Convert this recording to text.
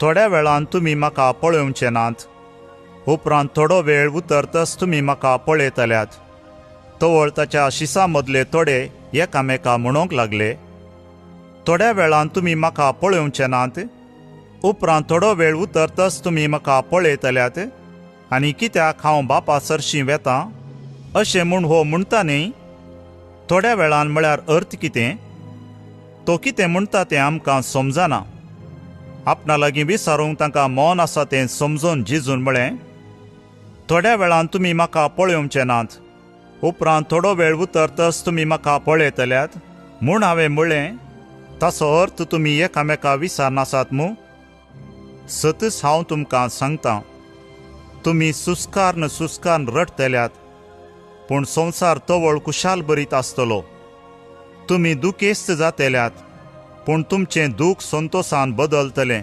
थोड्या वेळान तुमी म्हाका पळोवचे नात, उपरांत थोडो वेळ उतरतच तुमी म्हाका पळयतल्यात. तवळ ताच्या शिसा मदले थोडे एकामेका म्हणूंक लागले, थोड्या वेळान तुमी म्हाका पळोवचे नात, उपरांत थोडो वेळ उतरतच तुमी म्हाका पळयतल्यात, आनी कित्याक हांव बापा सरशीं वेता अशें म्हूण हो म्हणटा न्ही? थोड्या वेळान म्हळ्यार अर्थ कितें? तो कितें म्हणटा तें आमकां समजना. आपणा लागीं विचारूंक तांकां मौन आसा तें समजून जेजून म्हळें, थोड्या वेळान तुमी म्हाका पळोवचे नात, उपरांत थोडो वेळ उतरतच तुमी म्हाका पळयतल्यात म्हूण हांवें म्हळें. ताचो अर्थ तुमी एकामेका विचारनासात मू? सतच हांव तुमकां सांगता, तुमी सुस्कार्न सुस्कार्न रडटल्यात, पूण संवसार तवळ खुशाल बरीत आसतलो. तुमी दुखेस्त जातल्यात, पूण तुमचें दूख संतोशान बदलतलें.